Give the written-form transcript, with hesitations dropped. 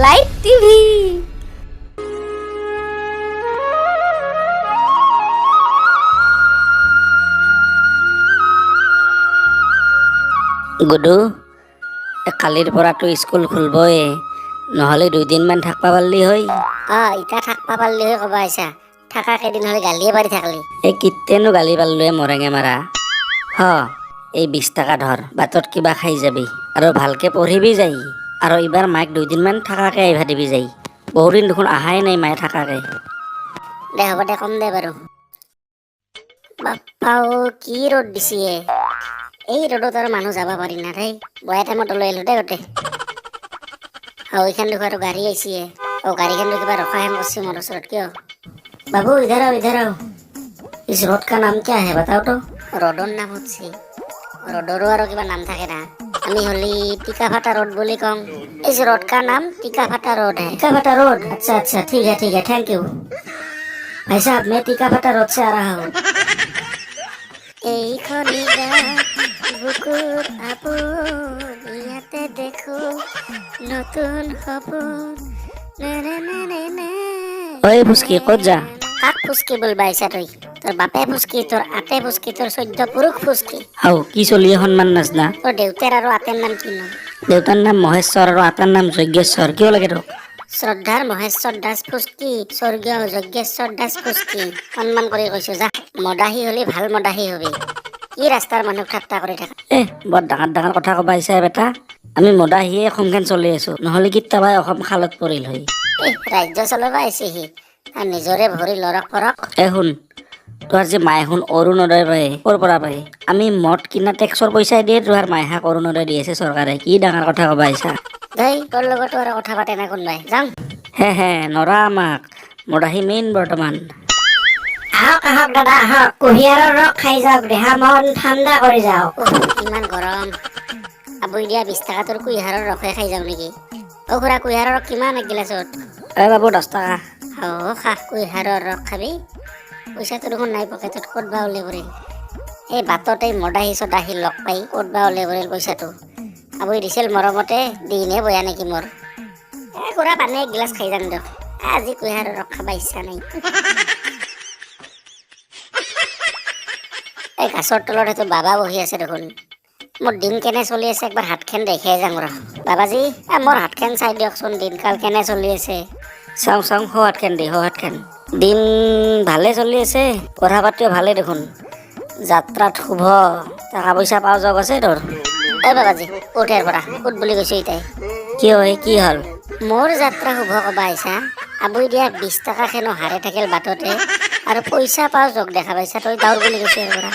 Live TV. Gudu, এ কালিৰ পৰাতো school খুলবই, নহ'লে দুইদিনমান থাকবা পাৰলি হয়। অ, ইতা থাকবা পাৰলি হৈ ক'বা আইছা। থাকা কেইদিন হ'লে গালিয়ে পাৰি থাকলি। এই কিতেনো গালি পাৰলোৱে মৰেঙে মাৰা। হ, এই 20 টকা ধৰ, বাটত কিবা খাই যাবি আৰু ভালকে পঢ়িবি যাই। আৰু এইবাৰ মাইক দুইদিনমান থাকাকে আহিবা দিবি যাই। বহুদিন দেখোন আহাই নাই মায়ে থাকাকে। দে হ'ব দে, কম দে বাৰু। বাপ্পা অ, কি ৰ'দ দিছে। এই ৰ'দত আৰু মানুহ যাব পাৰি না দেই। বয়া টাইমত লৈ আহিলো দেই গোটেই। অ, এইখান দেখোন আৰু গাড়ী আহিছে। অ, গাড়ীখন কিবা ৰখা হেন কৰিছে মোৰ ওচৰত, কিয়? বাবু, इधर आओ, इधर आओ। इस रोड का नाम क्या है, बताओ तो। ৰোডৰ নাম হচ্ছে, ৰোডৰো আৰু কিবা নাম থাকে না। আমি হলি টিকা ফাটা রোড বুলি কওঁ। इस रोड का नाम टीका फाटा रोड है। टीका फाटा रोड, अच्छा अच्छा, ठीक है, ठीक है, thank you भाई साहब। मैं टीका फाटा रोड से आ रहा हूँ। এইখনি বুকুৰ আপোন, ইয়াতে দেখো নতুন সপোন। নে নে নে নে নে। ঐ ফুচকি, ক'ত যা? কাক ফুচকি বলবা আহিছা তই? তোৰ বাপে ফুচকি, তোৰ আতে ফুচকি, তোৰ 14 পুৰুষ ফুচকি। আও কি চলিয়ে সন্মান নাজনা। তোৰ দেউতাৰ আৰু আতেৰ নাম কিনো? দেউতাৰ নাম মহেশ্বৰ আৰু আতাৰ নাম যজ্ঞেশ্বৰ। কিয় লাগে তোক? শ্ৰদ্ধাৰ মহেশ্বৰ দাস ফুচকি, স্বৰ্গীয় যজ্ঞেশ্বৰ দাস ফুচকি, সন্মান কৰি কৈছো, যা। মদাহী হলি ভাল মদাহী হবি। কি ৰাস্তাৰ মানুহক ঠাট্টা কৰি থাকা? এ বৰ ডাঙৰ ডাঙৰ কথা ক'বা আহিছা বেটা। আমি মদাহীয়ে অসমখন চলি আছো, নহ'লে কেতিয়াবাই অসম খালত পৰিল হয়। এই ৰাজ্য চলাব আহিছে সি, আৰু নিজৰে ভৰি লৰক ফৰক। এ শুন, তোহাৰ যে মায়ে শুন অৰুণোদয় পায়, ক'ৰ পৰা পায়? আমি মদ কিনা টেক্সৰ পইচাই দিয়ে তোহাৰ মাইহাক অৰুণোদয় দি আছে চৰকাৰে। কি ডাঙৰ কথা ক'বা আহিছা? ধেই, তোৰ লগতো আৰু কথা পাতে না কোনোবাই? যাওঁ। হে হে, নৰা আমাক, মদাহী মেইন বৰ্তমান। আহক আহক দাদা, আহক, কুঁহিয়াৰৰ ৰস খাই যাওক, দেহা মন ঠাণ্ডা কৰি যাওক। ইমান গৰম, আবৈ দিয়া 20 টকা তোৰ কুঁহিয়াৰৰ ৰসে খাই যাওঁ নেকি? অ খুৰা, কুঁহিয়াৰৰ ৰস কিমান এগিলাচত? এ বাবু, 10 টকা। অ খা, কুঁহিয়াৰৰ ৰস খাবি। পইচাটো দেখোন নাই পকেটত, ক'ত বা ওলাই পৰিল। এই বাটত এই মদাহী চদাহী লগ পাই ক'ত বা ওলাই পৰিল পইচাটো। আবৈ দিছিল মৰমতে, দিনে বয়া নেকি মোৰ। এ খুৰা, পানী এগিলাচ খাই যাম দিয়ক, আজি কুঁহিয়াৰৰ ৰস খাব ইচ্ছা নাই। এই গাছৰ তলত সেইটো বাবা বহি আছে দেখোন। মোৰ দিন কেনে চলি আছে একবাৰ হাতখন দেখাই যাওঁ ৰ। বাবাজী, এ মোৰ হাতখন চাই দিয়কচোন, দিনকাল কেনে চলি আছে। চাওঁ চাওঁ, সৌ হাতখন দে, সৌ হাতখন। দিন ভালে চলি আছে, পঢ়া পাতিও ভালে দেখোন, যাত্ৰাত শুভ, টকা পইচা পাওঁ যাওক আছে তোৰ। ঐ বাবাজী, উঠ ইয়াৰ পৰা, উঠ বুলি কৈছো ইতাই। কিয় হে, কি হ'ল? মোৰ যাত্ৰা শুভ ক'বা আহিছা? আবৈ দিয়া 20 টকা খেনো হাৰে থাকিল বাটতে, আৰু পইচা পাওঁ যোগ দেখা পাইছা তই? দাউৰ বুলি কৈছো ইয়াৰ পৰা।